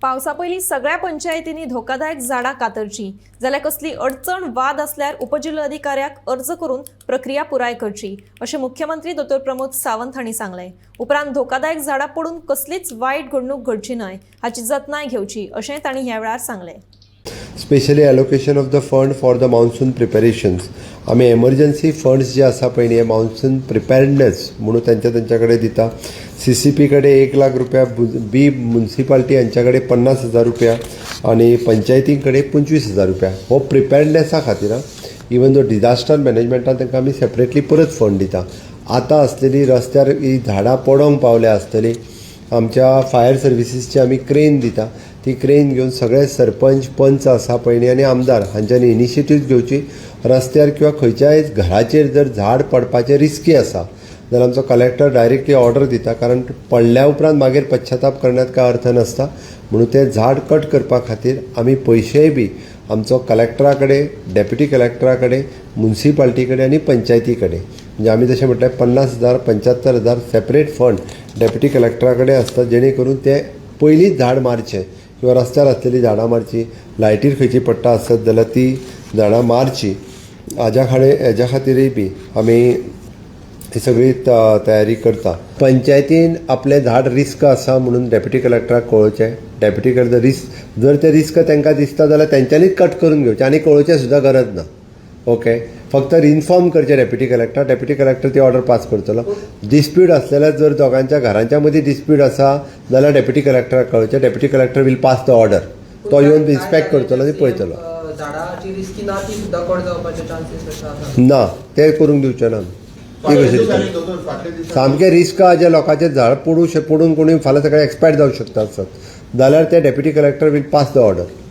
पावसा पयलीं सगळ्या पंचायतींनी धोकादायक झाडां कातरची, जाल्यार कसली अडचण, वाद आसल्यार उपजिल्लोधिकाऱ्याक अर्ज करून प्रक्रिया पुराय करची, अशें मुख्यमंत्री दोतोर प्रमोद सावंत हांणी सांगलें. उपरांत धोकादायक झाडां पडून कसलीच वायट घडणूक घडची न्हय हाची जतनाय घेवची, अशें तांणी ह्या वेळार सांगलें. Specially allocation of the fund for the monsoon preparations. आमी एमर्जन्सी फंड्स जे आसा पळय न्ही, हे मॉन्सून प्रिपेर्डनेस म्हणून तांच्या तांच्या कडेन दिता. सीसीपी कडेन 1 लाख रुपया, बी मुन्सिपाल्टी हांच्या कडेन 50,000 रुपया आनी पंचायतीं कडेन 25,000 रुपया. हो प्रिपेर्डनेसा खातीर. आं, इवन दो डिजास्टर मॅनेजमेंटान तांकां आमी सेपरेटली परत फंड दिता. आतां आसलेली रस्त्यार ही झाडां पडोंक पावल्या आसतलीं, आमच्या फायर सर्विसीसची आमी क्रेन दिता. ती क्रेन घेवन सगळे सरपंच, पंच आसा पळय न्ही आनी आमदार हांच्यांनी इनिशिएटीव घेवची. रस्त्यार किंवा खंयच्याय घराचेर जर झाड पडपाचें रिस्की आसा जाल्यार आमचो कलेक्टर डायरेक्टली ऑर्डर दिता, कारण पडल्या उपरांत मागीर पश्चाताप करण्यात काय अर्थ नासता. म्हणून तें झाड कट करपा खातीर आमी पयशेय बी आमचो कलेक्टरा कडेन, डेप्युटी कलेक्टरा कडेन, मुन्सिपाल्टी कडेन आनी पंचायती कडेन, म्हणजे आमी जशें म्हटलें, 50,000, 75,000 सेपरेट फंड डेप्युटी कलेक्टरा कडेन आसता, जेणे करून ते पयलींच झाड मारचें किंवा रस्त्यार आसलेलीं झाडां मारचीं, लायटीर खंयची पडटा आसत जाल्यार ती झाडां मारचीं. हाज्या खातीरय बी आमी ही सगळी तयारी करता. पंचायतीन आपलें झाड रिस्क आसा म्हणून डेप्युटी कलेक्टराक कळोवचें. डेप्युटी कलेक्टर रिस्क जर तें रिस्क तांकां दिसता जाल्यार तेंच्यांनीच कट करून घेवचें आनी कळोवचें सुद्दां गरज ना. ओके, फक्त इन्फॉर्म करचें डेप्युटी कलेक्टर. डेप्युटी कलेक्टर ती ऑर्डर पास करतलो. डिस्प्यूट आसलेल्या, जर दोगांच्या घरांच्या मदीं डिस्प्यूट आसा जाल्यार डेप्युटी कलेक्टराक कळोवचें. Deputy collector will pass the order. तो येवन इन्स्पेक्ट करतलो आनी पळयतलो. झाडाची रिस्की ना ती सुद्दां कट जावपाचे चान्सीस अशे आसा? ना, ते करूंक दिवचे ना. ती कशी दितले? सामकें रिस्क आहा, जे लोकांचें झाड पडून कोणी फाल्यां सकाळी एक्सपायर जावंक शकता आसत जाल्यार ते deputy collector will pass the order.